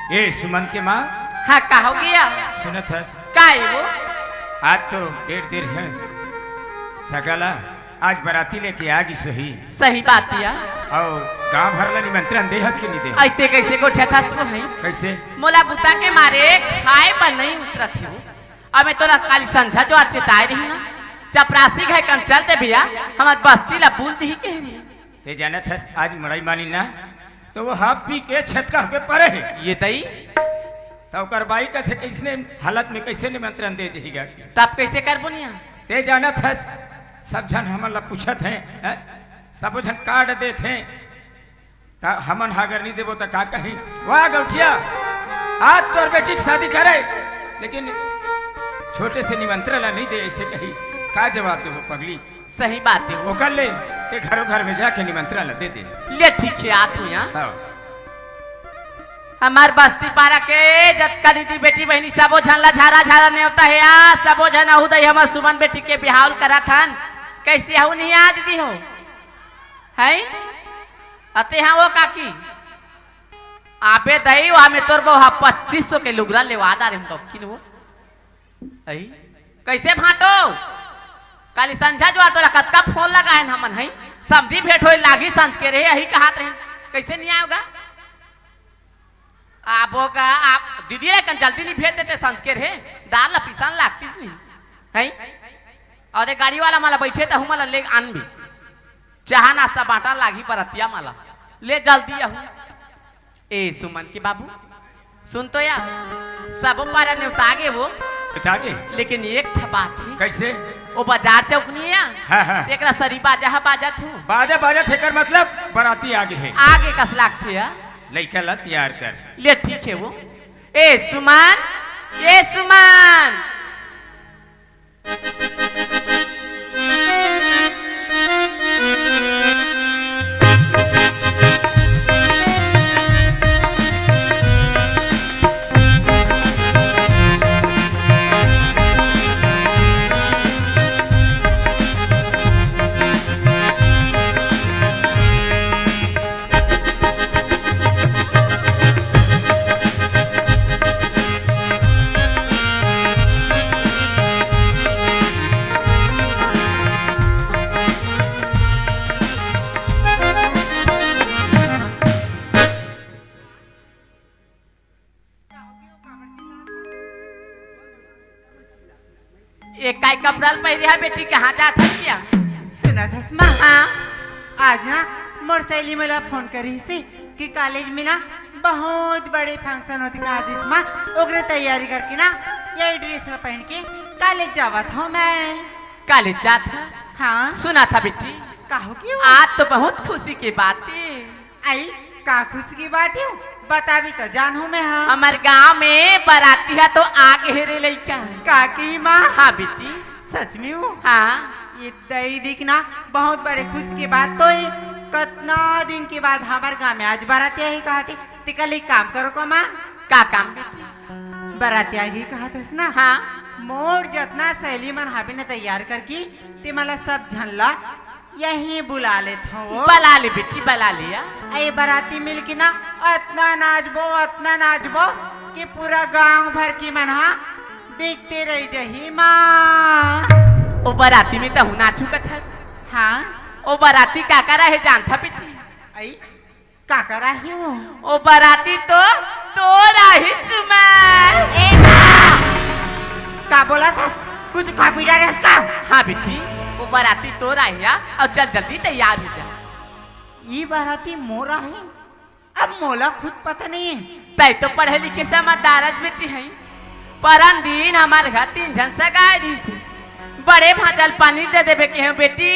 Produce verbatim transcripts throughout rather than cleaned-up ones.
ए सुमन के माँ। हाँ, का हो गया? सुनत हस? का है वो? आज तो डेढ़ दिन है सगा ला, आज बराती लेके आ गिस होही। सही बात या। अउ गांव भर ला निमंत्रण दे हस के नहीं दे? अइते कैसे गोठियाथस वो है? कैसे? मोला बुता के मारे खाए बर नहीं उसरत हे वो। अब मैं तोला काली संझा जो आज चेताए रही ना, चपरासी घर कन चल दे भैया, हमर बस्ती ला बुल दिही कह रही। ते जानत हस, आज मड़ई मानी ना, तो वो हाफ पी के छटका होके परे है। ये तई? तो ओकर बाई कथे, "कैसने हालत में कैसे निमंत्रण दे जही गा?" तब कैसे करबो निया? ते जानत हस, सब झन हमन ला पूछत हैं, हैं? सबो झन कार्ड देत हैं, त हमन हा अगर नहीं देबो त का कही? "वाह गौठिया, आज तोर बेटी के शादी करे, लेकिन छोटे से निमंत्रण ला नहीं दे," ऐसे कही। का जवाब देबो पगली? सही बात है। ओकर ले ते घरों घर में जाके निमंत्रण ला दे दे। ले ठीक है, आत हूँ यहाँ। हाँ। हमार बस्ती पारा के जतका दीदी बेटी बहिनी सबो झन ला झारा झारा नेवता है आ, सबो झन आहू दई हमर सुमन बेटी के बिहाव ल करत हन। कैसे आहू नहीं आ दीदी हो? हैं? अते हाँ वो काकी। आबे दई, वहाँ में तोर बहू हा पच्चीस सौ के लुगरा लेवा डारे हम बबकिन वो। अई, कैसे भांटो? काली संझा जो तोला कतका फोन लगाए हमन हई, समधी भेंट होए लागी संझ के रहे, यही कहत रहे, कैसे नहीं आएगा? आबो गा, आप दीदी रे कन जल्दी नहीं भेज देते संझ के रहे, दाल ला पिसान लागतीस नहीं, हई? और ये गाड़ी वाला मला बैठे त हूँ मला ले आनबी, चाहा नाश्ता बांटा लागी बरतिया मला, ले जल्दी आहू। ए सुमन के बाबू, सुन तो यार, सबो पारा नेवता गे वो। नेवता गे? लेकिन एक ठा बात है। कैसे? वो बाजार चौक नहीं है? हाँ, हाँ। तेकरा सरी बाजा हा बाजत हो। बाजा बाजत है कर मतलब बराती आगे है। आगे कस लागथे है। लइका ला तैयार कर। ले ठीक है वो। ए सुमन, ए सुमन। ए काय कपड़ा ल पहिरे हा बेटी, कहाँ जात हस क्या? सुनत हस माँ? हाँ। आज ना मोर सहेली मोला फोन करिस हे कि कॉलेज में ना बहुत बड़े फंक्शन होथे कहा दिस माँ, ओकरे तैयारी करके ना ये ड्रेस ला पहन के कॉलेज जावत हूँ मैं। कॉलेज जात हा? हाँ। सुनत हा बेटी, का हो गया? आज तो बहुत खुशी के बात है। आई, का खुशी की बात है? बताबी त जानहूँ मैं, हाँ। हमर गांव में बराती हा तो आगे हे रे लइका। का की माँ? हाँ बेटी। सच में हो? हाँ। ये दई दिख ना, बहुत बड़े खुशी की बात तो है। कतना दिन के बाद हमर गांव में आज बराती आही कहत हे। तेकर ले काम करो का माँ? का काम बेटी? बराती आही कहत हस ना? हाँ। मोर जतना सहेली मन हाबे न तैयार करके, ते मन ला सब झन ला यहीं बुला लेत हूँ। बला ले बेटी, बला ले या। ए बराती मिल के ना अतना नाचबो, अतना नाचबो कि पूरा गांव भर के मन हा देखते रह जही माँ। ओ बराती में तहूँ नाचू कथस? हाँ। ओ बराती का करा हे जानथा बेटी? आई, का करा हे वो? ओ बराती तो तोर आही सुमन। ए माँ! का बोलत हस? कुछ खा पी डारे हस का? हाँ बेटी, ओ बराती तोर आही हा, अउ चल जल्दी तैयार हो जा। ई बराती मोर आही? अब मोला खुद पता नहीं है। तै तो पढ़े लिखे समझदार अस बेटी है। परन दिन हमर घर तीन झन सगा आए रहिस हे। बड़े भांचा ल पानी दे देबे केहेंव बेटी,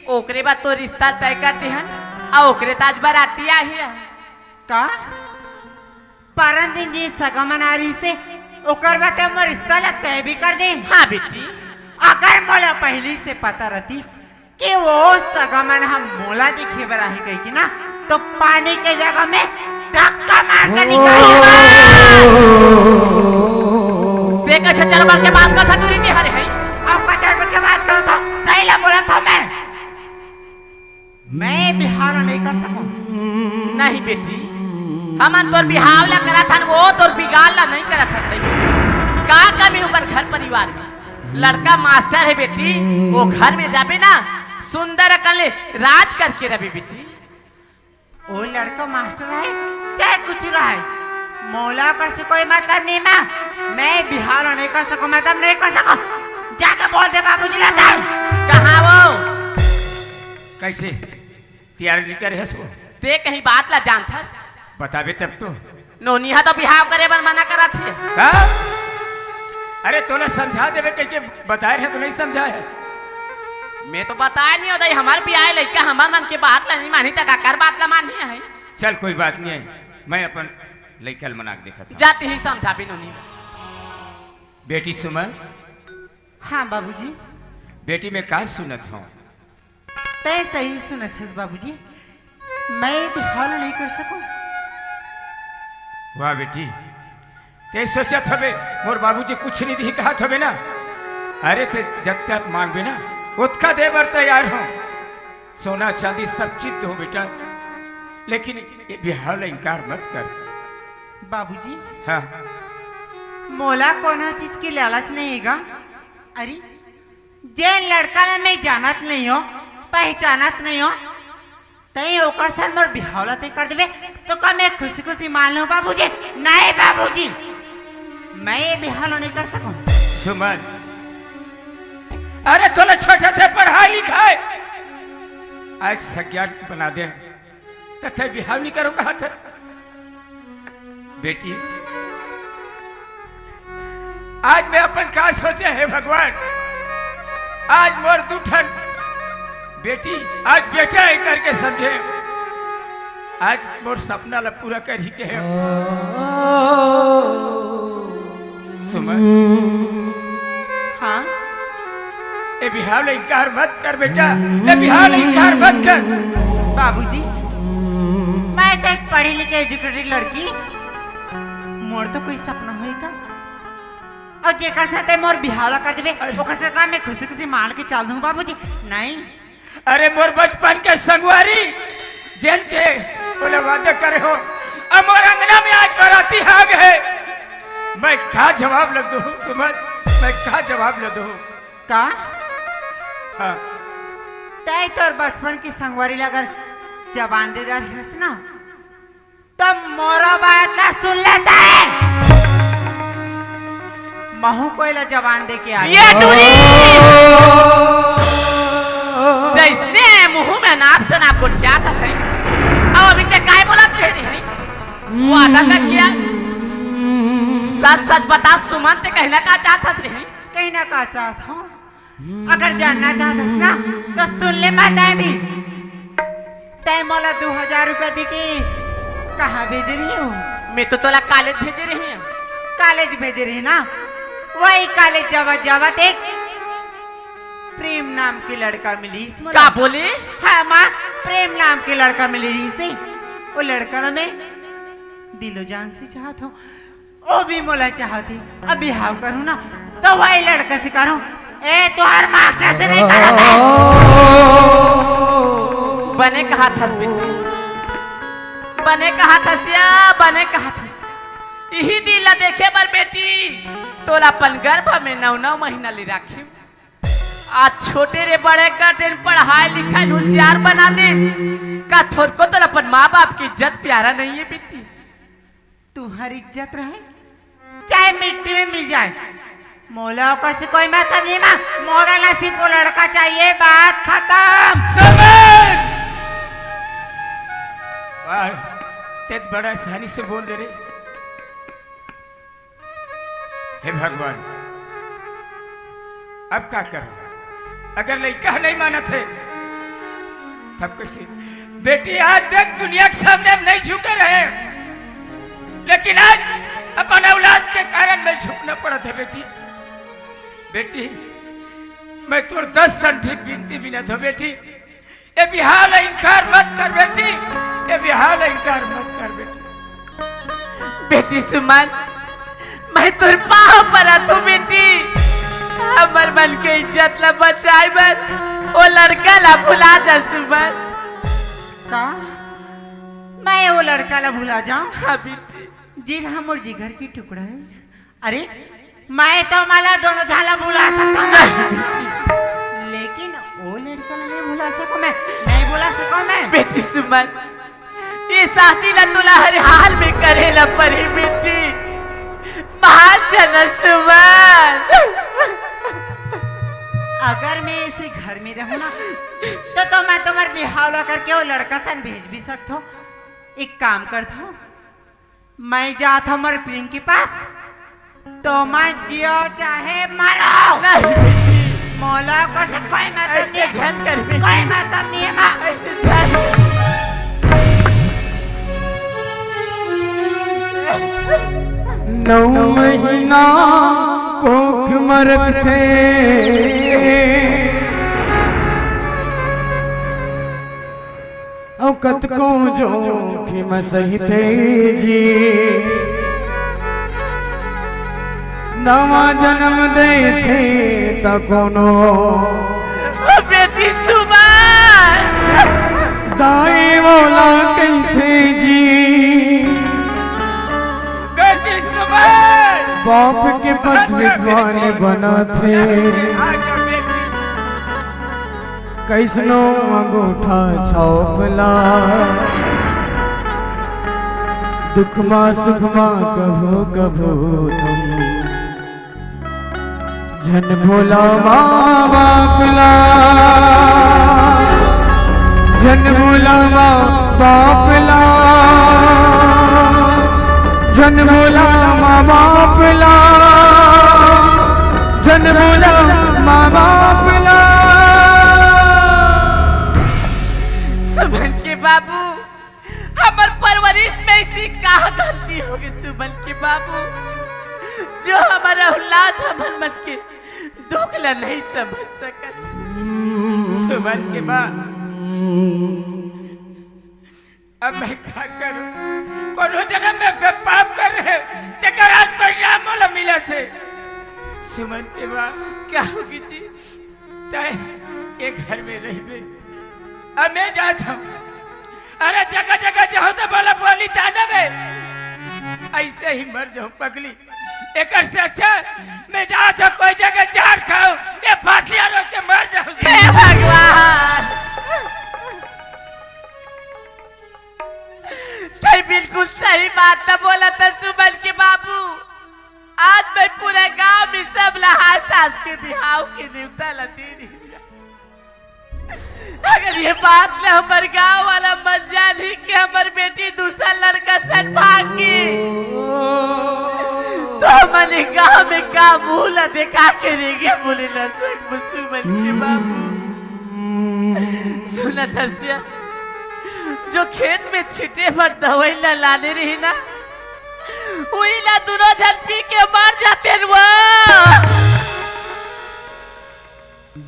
ओकरे बाद तोर रिश्ता तय कर देहन, अउ ओकरे त आज बराती आही हे। का? परन दिन जे सगा मन आए रहिस हे, ओकर बाद तैं मोर रिश्ता ला तय भी कर दे? हाँ बेटी। अगर मोला पहिली से पता रहतिस कि वो सगा मन ह मोला दिखे बर आही कहिके ना, तो पानी के जगह में धक्का मार के निकाल देबो। देख, अच्छा चल बढ़ के बात करथा तू रीति हरे है। अब का चल बढ़ के बात करथा, सही ला बोलत हूँ मैं। मैं बिहाव नहीं कर सकूँ। नहीं बेटी, हमन तोर बिहाव ला करत हन, वो तोर बिगाड़ ला नहीं करत हन। नहीं, का कमी ओकर घर परिवार में? लड़का मास्टर हे बेटी, वो घर में जाबे ना, सुंदर अकन ले राज करके रबे बेटी। वो लड़का मास्टर हे, चाहे कुछ रहे, मोला ओकर से कोई मतलब नहीं। मैं, मैं बिहाव ला नहीं कर सकूं, मतलब नहीं कर सकूं। जाके बोल दे बाबूजी ला तैं। कहाँ वो? कैसे? तैयार नहीं करे हस वो? ते कहीं बात ला जानथस? बताबे तब तो। नोनी हा तो बिहाव करे बर मना करत हे। का? अरे तोला समझा देबे कहिके बताए रहे तो नहीं समझाए? मैं तो बताए नहीं हो दई, हमर बिहाव लइका हमर मन के बात ला नहीं मानी त काकर बात ला मानी हे? चल कोई बात नहीं हे, मैं अपन लइका ल मना के देखत हूँ। जाती ही समझा भी नोनी। बेटी सुमन। हाँ बाबूजी। बेटी मैं का सुनत हूँ? तैं सही सुनत हस बाबूजी, मैं बिहाव नहीं कर सकूं। वाह बेटी, तैं सोचत हबे मोर बाबूजी कुछ नहीं दिही कहत हबे ना। अरे तैं जतका मांगबे ना ओतका दे बर तैयार हूँ, सोना चांदी सब चीज दूँ बेटा, लेकिन ये बिहाव ला इनकार मत कर। बाबूजी। हाँ। मोला कोनो चीज के लालच नहीं हे गा। अरे जेन लड़का ला मैं जानत नहीं हों, पहचानत नहीं हों, तैं ओकर संग मोर बिहाव ला तय कर देबे, तो का मैं खुशी खुशी मान लूं बाबूजी? नहीं बाबूजी, मैं ये बिहाव ला नहीं कर सकूं। सुमन, अरे तोला छोटे से पढ़ाई लिखाई, आज सज्ञान बना दे, त तैं बिहाव नहीं करो कहत हस। बेटी, आज मैं अपन का सोचे हे भगवान, आज मोर दू ठन बेटी, आज बेटा हे करके समझे, आज मोर सपना ला पूरा करही के हे। सुमन। हाँ? ए बिहाव ला इनकार मत कर बेटा, ए बिहाव ला इनकार मत कर। बाबूजी, मैं तो एक पढ़ी लिखी educated लड़की, मोर तो कोई सपना होही का? अउ जेकर साथे मोर बिहाव ला कर देबे, अरे। ओकर साथे मैं खुशी खुशी मान के चल दूं बाबूजी। नहीं। अरे मोर बचपन के संगवारी, जेन के ओला वादा करे हों, अब मोर अंगना में आज बराती आ गे हे। मैं का जवाब ला दूं सुमन, मैं का जवाब ला दूं? का? हाँ। तैं तोर बचपन के संगवारी ला अगर जबान दे डारे हस ना, त मोरो बात ला सुन ले तैं। महूं कोई ला जबान दे के आय। ये टूरी! जइसने मुंह में नाप से नाप गोठियाथस सही। अब अभी तैं काय बोलत रहे रही? वादा करके आय। सच सच बता सुमन, तैं कहना का चाहथस रही? कहना का चाहत हों? अगर जानना चाहत हस ना, त सुन ले माता भी। तैं मोला दू हजार रुपया दे के कहाँ भेजे रही हो? मैं तो तोला कॉलेज भेजे रही हूँ। कॉलेज भेजे रही ना, वही कॉलेज जावत जावत एक प्रेम नाम के लड़का मिलिस मोला। का बोले? हाँ माँ, प्रेम नाम के लड़का मिलिस हे। वो लड़का ला मैं दिलो जान से चाहत हों। वो भी मोला चाहत हे। अब बिहाव करूँ ना, त वही लड़का से करूँ। ए, तुंहर मास्टर से नहीं करूँ मैं। बने कहत हस बेटी, बने कहत हस या, बने कहत हस। इही दिन ला देखे बर बेटी, तोला अपन गर्भ में नौ नौ महीना ले राखे। आज छोटे ले बड़े कर देन, पढ़ाई लिखाई होशियार बना देन। का थोरको तोला अपन माँ बाप के इज्जत प्यारा नहीं हे बेटी? तुंहर इज्जत रहे, चाहे मिट्टी में मिल जाए, मोला ओकर से कोई मतलब नहीं माँ। मोला ना सिर्फ वो लड़का चाहिए, बात खतम। समझ? वाह, तैं बड़ा आसानी से बोल दे रे। हे भगवान, अब का करूं? अगर लइका नहीं मानत हे, तब कैसे? बेटी, आज तक दुनिया के सामने हम नहीं झुके रहे, लेकिन आज अपन औलाद के कारण मैं झुकना पड़त हे बेटी। बेटी, मैं तोर दस संठी बिनती बिनत हों बेटी, ए बिहाव ला इनकार मत कर बेटी, ए बिहाव ला इनकार मत कर बेटी। बेटी सुमन, मैं तोर पाँव परत हों बेटी, हमर मन के इज्जत ला बचाए बर ओ लड़का ला भुला जा सुमन। का? मैं वो लड़का ला भुला जाऊं? हाँ बेटी। जेन हा मोर जिगर के टुकड़ा हे। अरे, मैं तो मला दोनों झन ला भुला सकत हंव, लेकिन वो लड़का ला नहीं भुला सकंव मैं, नहीं भुला सकंव मैं। बेटी सुमन, ये शादी ला तोला हर हाल में करे ला पड़ही बेटी, मान जा ना सुमन। अगर मैं इसी घर में रहूं ना, तो, तो मैं तुम्हार बिहाव ला करके वो लड़का सन भेज भी सकत हंव। एक काम करत हंव, मैं जात हंव मोर प्रेम के पास, तो मैं जियो चाहे मरो, नहीं। मोला ओकर से कोई मतलब ऐसे नहीं है। झन कर बेटी। कोई मतलब नहीं है माँ। ऐसे झन। नौ महीना कोख म रखथे, अउ कतको जोखिम सहिथे जी। नवा जनम देथे त कोनो ओ बेटी सुमन। दाई मोला कहिथे जी। बेटी सुमन। बाप के पतली द्वारी बनाथे। कइसनो अंगूठा छाप ला, दुख मा सुख मा कभू कभू तुम झन भुला माँ बाप ला, झन भुला माँ बाप ला, झन भुला माँ बाप ला, झन भुला माँ बाप ला। सुमन के बाबू, हमर परवरिश में ऐसी का गलती होगे सुमन के बाबू, जो हमर औलाद हमर मन के दुख ला नहीं समझ सकत? सुमन के माँ, अब मैं का करूं? कोनो जनम में मैं पाप करे रहेंव, तेकर आज परिणाम मोला मिलत हे। सुमन के माँ, का होगे जी? तैं ए घर में रहिबे, अब मैं जात हंव। अरे जगह जगह जाहूं त मोला बोली ताना बे, अइसे ही मर जाहूं पगली। एकर से अच्छा मैं जात हंव कोई जगह जहर खाहूं, ए फांसी रोक के मर जाहूं। हे भगवान, तैं बिल्कुल सही बात त बोलत हस सुमन के बाबू। आज मैं पूरा गांव में सब ला हास हास के बिहाव के नेवता ला दे रही हूँ। अगर ये बात ला हमर गांव वाला मन जानही कि हमर बेटी दूसर लड़का संग भाग गे, तो हमन गांव में का मुंह ला देखा के रेंगे बोले ला सकबो सुमन के बाबू। सुनत हस या, जो खेत में छिटे बर दवई ला लाने रही ना, उही ला दुनों झन पी के मर जातेन वो।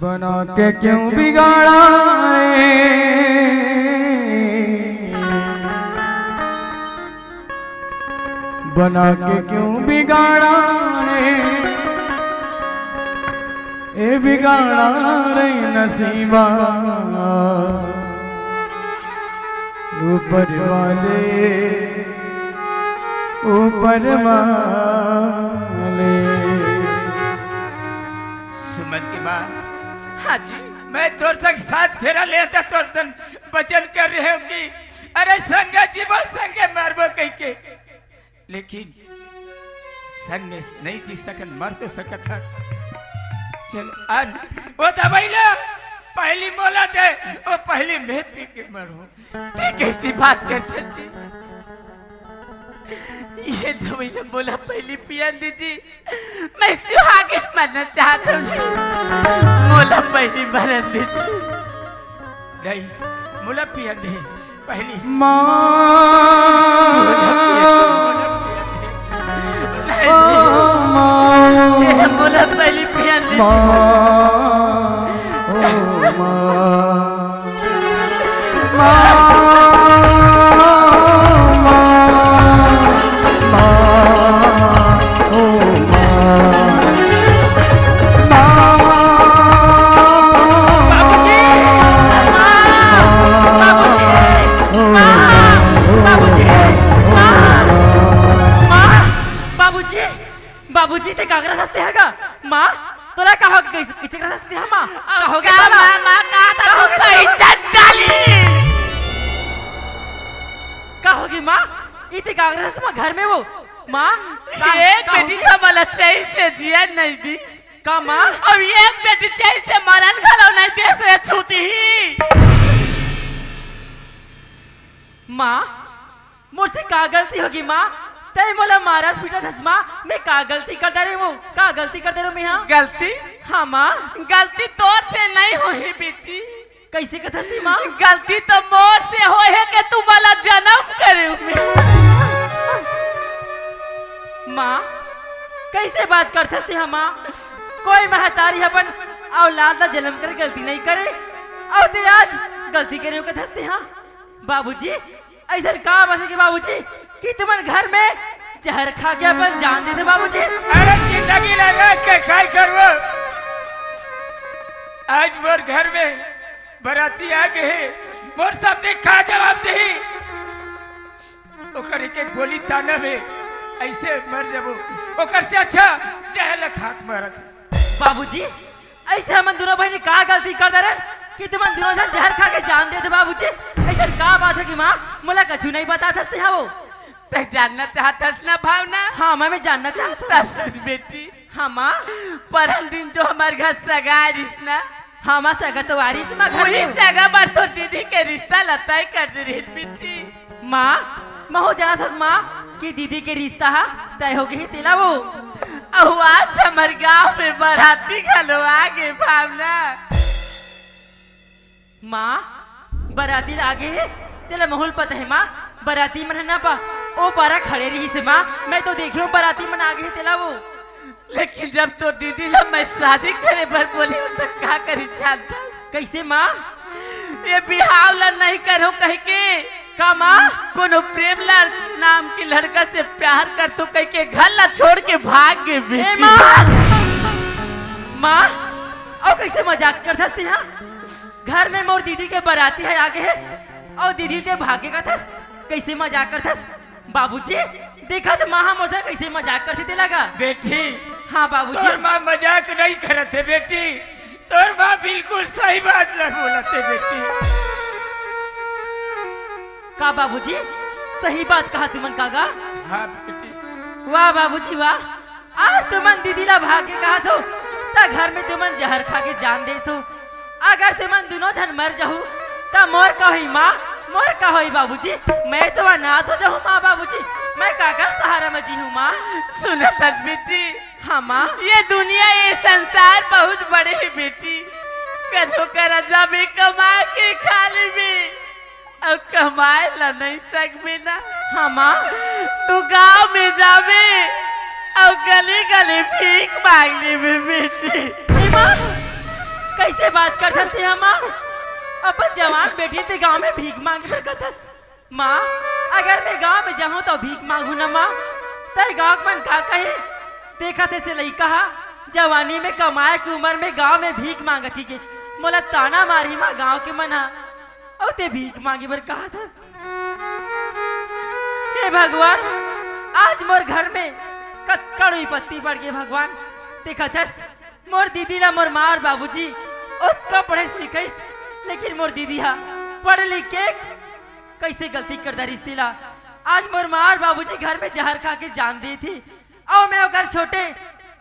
बना के क्यों बिगाड़ा रे, बना के क्यों बिगाड़ा रे, ए बिगाड़ा रे नसीबा। ऊपर वाले, ऊपर वाले। सुमन के माँ, हाँ जी। मैं तोर संग सात फेरा लेत हंव, तोर संग वचन करे रहेंव कि अरे संगे जीबो, संगे मरबो कहिके। लेकिन संग में नहीं जी सकन, मर तो सकत हन। चल, अन वो दवई ला पहिली मोला दे, वो पहिली मैं पी के मरहूं। तैं कइसे बात करथस जी? ये दवई ला मोला पहिली पियन दे जी, मैं सुहागिन मरना चाहत हंव जी, मोला पहिली मरन दे जी। नहीं, मोला पियन दे। पहिली। माँ। नहीं ओ जी। माँ। ए, मोला पहिली पियन दे। माँ। ओ माँ। माँ। माँ। माँ। ओ माँ। माँ। बाबूजी। माँ। बाबूजी। माँ। तोला का होगे? कइसे, कइसे करत हस ते हा माँ? का होगे का तोला? माँ, माँ, का था का तू होगे? कइसे डाली? का होगे माँ? इते का करत हस माँ घर में वो? माँ, का, एक का बेटी होगे? तो मला सही से जियन नइ दिस। का माँ? अउ एक बेटी सही से मरन घलो नइ देस रे छूतही। माँ, मोर से का गलती होगे माँ? तैं मोला मारत पीटत हस माँ, मैं का गलती कर डारेंव वो? का गलती कर डारेंव मैं हा? गलती? हाँ माँ। गलती तोर से नइ होही बेटी। कइसे कथस ते माँ? गलती तो मोर से होहे के तू मला जनम करे में। माँ, कइसे बात करथस ते हा माँ? कोई महतारी अपन औलाद ला जनम करे गलती नइ करे, अउ तैं आज गलती करे कथस ते हा? बाबूजी, अइसन का बात हे कि बाबूजी, कि तुमन घर में जहर खा के अपन जान दे दे बाबूजी? अरे जिंदगी ला रख के काय करबो? आज मोर घर में बराती आ गे हे, मोर सामने का जवाब देही? ओकर एक एक बोली ताना में अइसे मर जाबो, ओकर से अच्छा जहर ला खा के मरत। बाबूजी, अइसे हमन दूनों बहिनी का गलती कर डारेन कि तुमन दूनों झन जहर खा के जान दे दे बाबूजी? अइसन का बात हे कि माँ, मोला कछु नइ बताथस ते हा वो? तैं जानना चाहत हस ना भावना? हाँ माँ, मैं जानना चाहत हँव। त सुन बेटी। हाँ माँ। परन दिन जो हमर घर सगा आय रिहिस ना, हाँ माँ, सगा तो आय रिहिस माँ घर में। सगा बर तोर दीदी के रिश्ता ला तय कर दे रिहिन बेटी। माँ, महूँ जानत हँव माँ कि दीदी के रिश्ता हा तय हो गे हे तेला वो। अउ आज हमर गाँव में बराती घलो आ गे भावना। माँ, बराती ला आ गे हे, तेला महूँ ल पता हे माँ, बराती मन ह ना पा, ओ पारा खड़े रिहिस हे माँ, मैं तो देखे हँव बराती मन आ गे हे तेला वो। लेकिन जब तोर दीदी ला मैं शादी करे बर बोले हँव, त का करिस जानथस? कइसे माँ? ये बिहाव ला नइ करहूँ कहिके। का माँ? कोनो प्रेमलाल नाम के लड़का से प्यार करथँव कहिके घर ला छोड़ के भाग गे ए बेटी। माँ! माँ, अउ कइसे मजाक करथस ते हा? घर में मोर दीदी के बराती ह आ गे हे, अउ दीदी ल तैं भाग गे कथस? कइसे मजाक करथस? बाबूजी, देखत माँ ह मोर से कइसे मजाक करथे तेला गा। बेटी, हाँ बाबूजी। तोर माँ मजाक नइ करत हे बेटी, तोर माँ बिल्कुल सही बात ला बोलत हे बेटी। का बाबूजी, सही बात कहा तुमन का गा? हाँ बेटी। वाह बाबूजी वाह, आज तुमन दीदी ला भाग गे कहत हो, त घर में तुमन जहर खा के जान देत हो। अगर तुमन दूनों झन मर जाहू, त मोर का होही माँ? मोर का होही बाबूजी? मैं तो अनाथ हो जाहूँ माँ बाबूजी। मैं काकर सहारा में जीहूँ माँ? सुनत हस बेटी? हाँ माँ। ये दुनिया, ये संसार बहुत बड़े हे बेटी। कभू करा जाबे कमा के खा लेबे। अउ कमाए ला नइ सकबे ना। हाँ माँ। तू गाँव में जाबे अउ गली गली भीख माँग लेबे बेटी। ए माँ, कइसे बात करथस ते हा माँ? अपन जवान बेटी ल तैं गाँव में भीख माँगे बर कथस? माँ, अगर मैं गाँव में जाहूँ त भीख माँगहूँ ना माँ, त गाँव के मन का कही? देखत हस ए लइका हा, जवानी में कमाए के उमर में गाँव में भीख माँगत हे के, मोला ताना मारही माँ गाँव के मन हा। अउ तैं भीख माँगे बर कहत हस? हे भगवान, आज मोर घर में कतका विपत्ति पड़ गे भगवान। देखत हस, मोर दीदी ला मोर माँ अउ बाबूजी ओतका पढ़ाइस लिखाइस, लेकिन मोर दीदी हा पढ़ लिख के कइसे गलती कर डारिस तेला। आज मोर माँ अउ बाबूजी घर में जहर खा के जान देथे, अउ मैं ओकर छोटे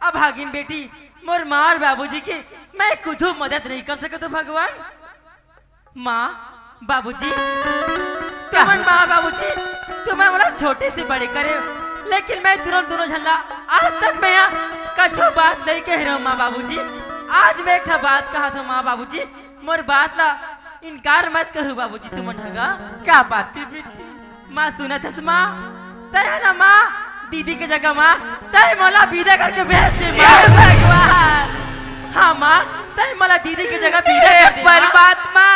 अभागिन बेटी, मोर माँ अउ बाबूजी के मैं कुछू मदद नइ कर सकत हँव भगवान। माँ, बाबूजी, तुमन माँ, बाबूजी, तुमन मोला छोटे से बड़े करे, लेकिन मैं तुमन दूनों झन ला आज तक मैं हा कछु बात नइ कहे रहेंव माँ, बाबूजी। आज मैं एक ठा बात कहत हँव माँ, बाबूजी, मोर बात ला इनकार मत करहू बाबूजी, तुमन ह गा। का बात हे बेटी? माँ सुनत हस माँ, तैं ह ना माँ, दीदी के जगह माँ, तैं मोला विदा करके भेज दे माँ। हे भगवान! हाँ माँ, तैं मोला दीदी के जगह विदा कर दे माँ। परमात्मा,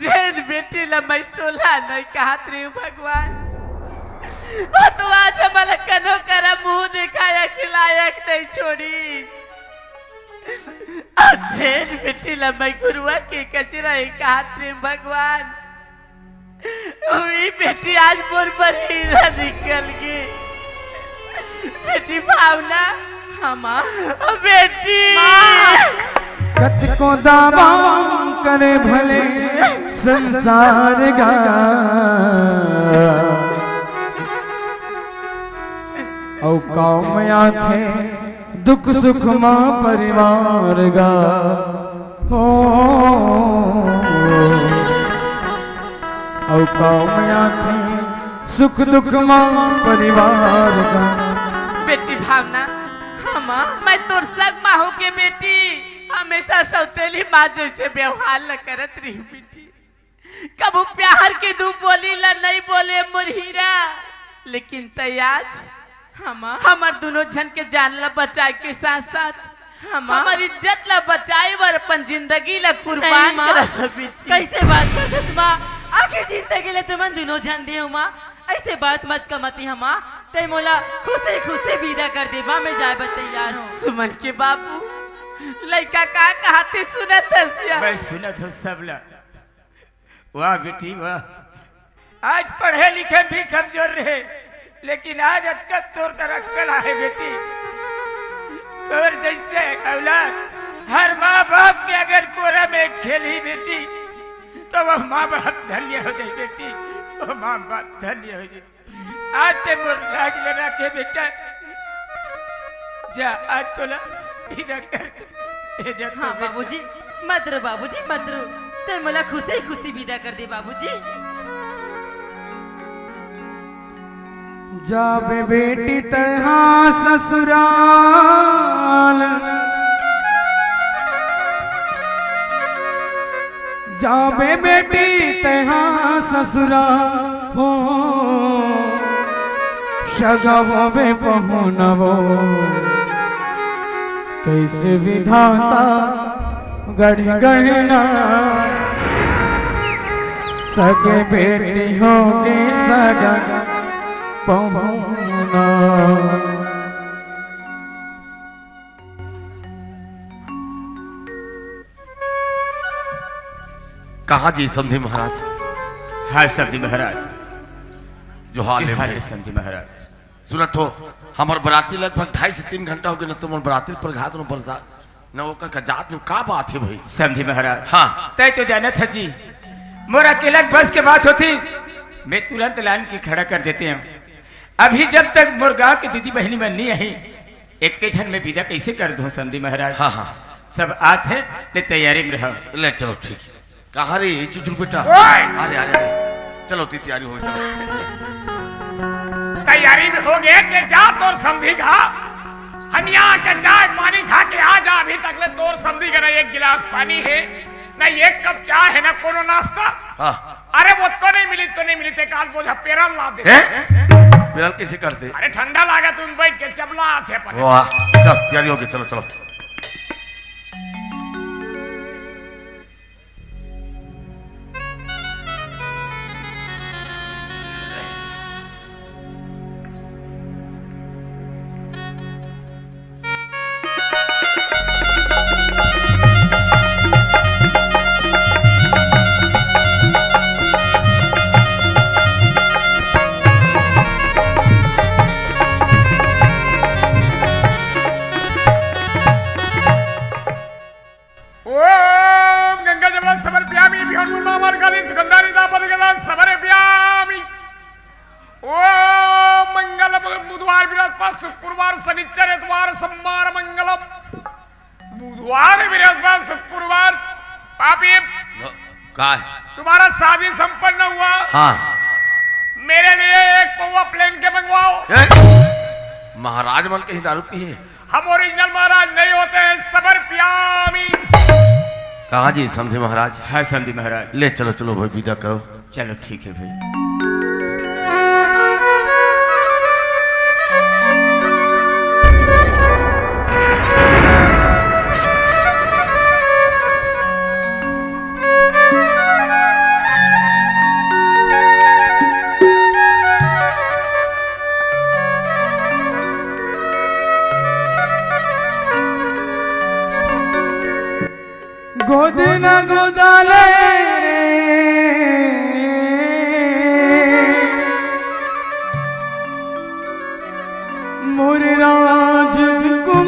जेन बेटी ला मैं सोला नइ कहत रहेंव भगवान, वो तो आज हमला कनो करा मुँह दिखाए के लायक नइ छोड़िस। अउ जेन बेटी ला मैं घुरुवा के कचरा हे कहत रहेंव भगवान, उही बेटी आज मोर बर हीरा निकल गे। बेटी भावना। हाँ माँ। ओ बेटी। माँ। कतको दावा करे भले संसार गा, अउ काम आथे दुख सुख मा परिवार गा। हो, अउ काम आथे सुख दुख मा परिवार गा। बेटी भावना, हाँ माँ। मैं तोर सग माँ होके बेटी हमेशा सौतेली माँ जैसे व्यवहार ल करत रही बेटी। कभू प्यार के दू बोली ला नहीं बोले मोर हीरा, लेकिन तै आज हाँ माँ। हमर दोनों झन के जान ला बचाए के साथ साथ हाँ माँ। हमर इज्जत ला बचाए बर अपन जिंदगी ला कुर्बान नहीं माँ। करत हबे जी। कैसे बात करथस माँ? आखिर जिंदगी ला तुमन दोनों झन दे हो माँ। ऐसे बात मत कर मती हाँ माँ। तै मोला खुशी खुशी विदा कर दे माँ, मैं जाए बर तैयार हूँ। सुमन के बाबू, लइका का कहाथे सुनत हस या? मैं सुनत हूँ सब ला। वाह बेटी वाह, आज पढ़े लिखे भी कमजोर रहे, लेकिन आज अतका तोर कर अक्कल आहे बेटी। तोर जैसे औलाद हर माँ बाप के अगर कोरा में खेलही बेटी, तो वो माँ बाप धन्य हो जाए बेटी, वो माँ बाप धन्य हो जाए। आज ते मोर लाज ल राखे बेटा। जा, आज तोला विदा कर। ए, जा हाँ तो बाबूजी, मत रो बाबूजी, मत रो। ते मोला खुशी खुशी विदा कर दे बाबूजी। जाबे बेटी तैहा ससुराल, जाबे बेटी तैहा ससुराल हो, सगा होबे पहुनवो, कैसे विधाता गढ़ गहना, सगे बेटी होगे सगा पहुना। कहाँ जी समधी महाराज? हाय समधी महाराज। जोहार ले जोहार भाई। ले समधी महाराज। सुनत हो, हमर बराती लगभग ढाई से तीन घंटा होगे न, तो मोर बराती पर घात न बरसा, न ओकर का जात न का बात हे भाई? समधी महाराज। हाँ। तै तो जानत ह जी, मोर अकेला बस के बात होती, मैं तुरंत लान के खड़ा कर देते हूँ। अभी जब तक मोर गाँव के दीदी बहनी मन नहीं आई, एक के झन में विदा कैसे कर दूं समधी महाराज? हाँ, हाँ। सब आत हे, ले तैयारी में रहो। ले चलो, ठीक हे। कहाँ रे ये चुचुर बेटा? ओए! अरे, अरे, अरे। चलो, ती तैयारी हो गई, चलो। तैयारी में होगे के जा तोर समधी घा। हम यहाँ के चाय पानी खा के आ जा, अभी तक ले तोर समधी के ना एक गिलास पानी हे, ना एक कप चाय हे, ना कोनो नाश्ता। हाँ। अरे वो तो नहीं मिली, तो नहीं मिली, ते काल बोझा पेरल ला दे। हैं? पेरल कैसे करते? अरे ठंडा लागा, तुम बैठ के चपला आथे अपन। वाह, चल, तैयारी हो गई, चलो, चलो। ओम गंगा जमुना समर्पयामि, भीम गुरुनाम अर्घादि सुगंधानि तापन गदा समर्पयामि। ओम मंगल बुधवार, बृहस्पति, शुक्रवार, शनिचर, एतवार, सोमवार, मंगलम। बुधवार, बृहस्पति, शुक्रवार, पापी, का है? तुम्हारा शादी संपन्न हुआ। हाँ। मेरे लिए एक पौवा प्लेन के मंगवाओ। ए, महाराज मन कहीं दारू पी है? हम ओरिजिनल महाराज नहीं होते हैं, समर्पयामि। कहाँ जी समधी महाराज? हाँ समधी महाराज। ले चलो, चलो भाई, विदा करो। चलो ठीक है भाई। गोद न गोदाले रे मोर राजकुमारी।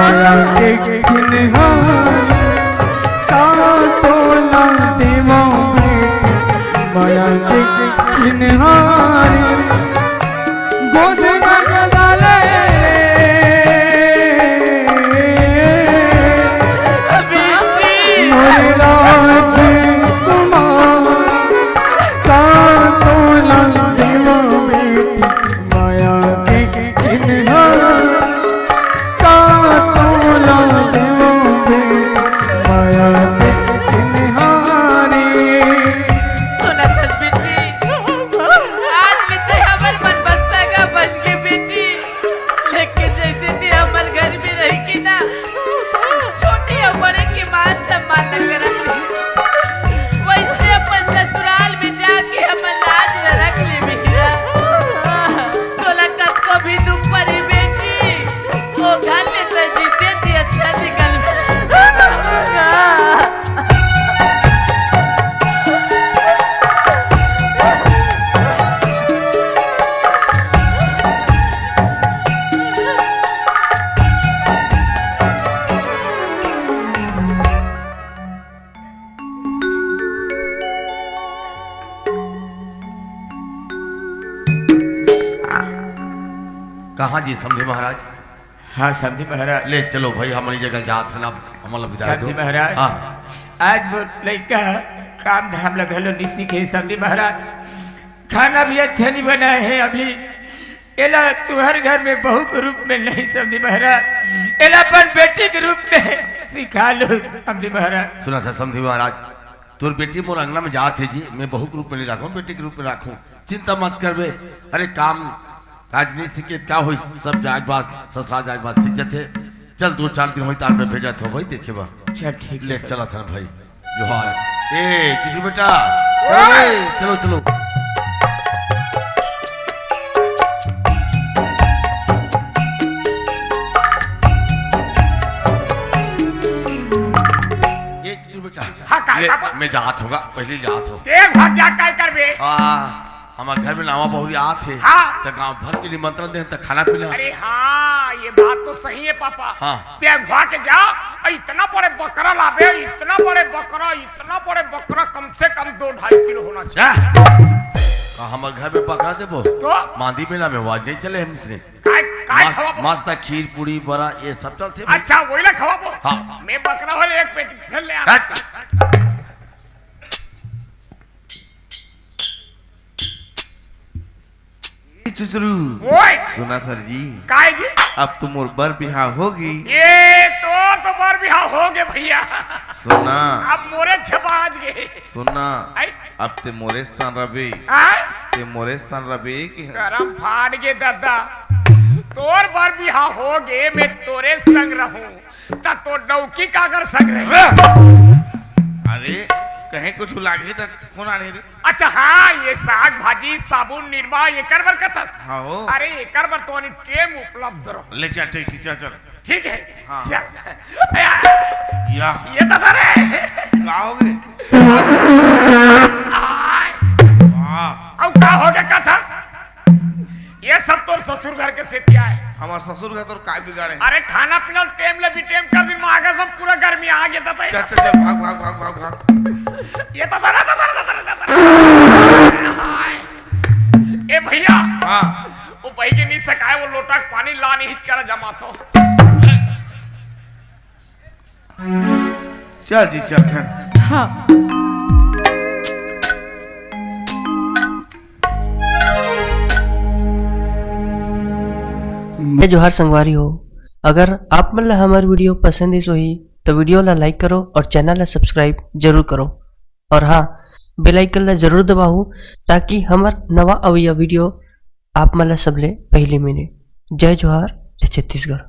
माया के चिन्हारी, का तोला देवो बेटी, माया के चिन्हारी। गोद में जगा ले रे, मोरे राजकुमार, का तोला देवो बेटी, माया के चिन्हारी। का तोला देवो बेटी, माया के चिन्हारी। सुनत हस बेटी, आज ले ते हमर मन बस्सा का बन के बेटी, लेकिन जैसे ते हमर घर में रह के ना, छोटे अउ बड़े के मान सम्मान न करत रही, वैसे अपन ससुराल में जाके हमर लाज ल रख ले बेटा। तोला कतको भी दुख परी बेटी, ओ घर ले तो जीते जी अच्छा निकल। कहाँ जी समधी महाराज? हाँ समधी महाराज। ले चलो भाई, हमनी जगह जात हन, अब हमन ला बिदा दो। समधी महाराज। हाँ। आज वो लइका काम धाम ला घलो नइ सीखे समधी महाराज, खाना भी अच्छा नइ बनाए हे अभी। एला तुहर घर में बहू के रूप में नहीं समधी महाराज, एला अपन बेटी के रूप में सिखा लो समधी महाराज। सुनत हस समधी महाराज, तोर बेटी मोर अंगना में जात हे जी, मैं बहू के रूप में नइ राखूं, बेटी के रूप में राखूं, चिंता मत करबे। अरे काम काज नइ सीखे त का होइस, सब जाए के बाद, ससुराल जाए के बाद सीख जाथे। चल दो चार दिन होही तार में भेजत हों भाई देखे बर। चल ठीक हे ले सर। चलत हन भाई। जोहार। ए चुचू बेटा, अरे चलो चलो। ए चुचू बेटा, हाँ, काय ले, पापा? मैं जात हों गा, पहली जात हों। ते भाग जा, काय करबे? हाँ, हमर घर में नवा बहुरी आत हे। हाँ। त गांव भर के निमंत्रण दे, त खाना पीना। अरे हाँ, ये बात तो सही हे पापा। हाँ। ते अगुवा के जा, अउ इतना बड़े बकरा लाबे, इतना बड़े बकरा, इतना बड़े बकरा कम से कम दो ढाई किलो होना चाहिए। जा। का हमर घर में बकरा देबो? तो? मांदी मेला में आवाज नइ चले हे हमसने। काय, काय मास-, खवाबो? मास्ता, खीर, पूड़ी, बरा, ये सब चलथे भाई। अच्छा, वही ला खवाबो? हाँ। मैं बकरा हों, एक पेटी फेर ले आ। हट। ए चुचरू। ओए। सुना सर जी। काय जी? अब तो मोर बर बिहाव होगे। ए, तोर तो बर बिहाव होगे भइया। सुना। अब मोरे झपाज गे। सुना। आई। अब ते मोरे स्थान रबे। हाँ? ते मोरे स्थान रबे कि करम फाड़ गे ददा। तोर बर बिहाव होगे, मैं तोरे संग रहूं, त तोर डौकी काकर संग रही? अरे, कहीं कुछ लागही त फोन आने रे। अच्छा, हाँ, ये साग भाजी, साबुन, निरमा, एकर बर कथस? हाँ हो। अरे, एकर बर तो आनी टेम उपलब्ध रहो। ले चल, ठीक, ठीक, चल, चल। ठीक हे? हाँ। चल। या। ये ददा रे। का होगे? आय। वाह। अब का होगे कथस? ये सब तोर ससुर घर के सेती आय। हमर ससुर घर तोर काय बिगाड़े? अरे खाना पीना टेम ले भी टेम कर दिन में आगे सब पूरा गर्मी आ गया था। चल, चल, चल, भाग, भाग, भाग, भाग, भाग। ये तो ददा, ददा, ददा, ददा। हाय। ए भइया। हाँ। वो बही के नइ सकाय, वो लोटा के पानी ला नइ हिचकारा जमा थो। चल जी, चल थन। हाँ। जय जोहार संगवारी हो, अगर आप मन ला हमर video पसंद आइस होही, तो video ला like करो और channel ला subscribe जरूर करो। और हाँ, bell icon ला जरूर दबाहू, ताकि हमर नवा अवइया video आप मन ला सबले पहली मिले। जय जोहार, जय छत्तीसगढ़।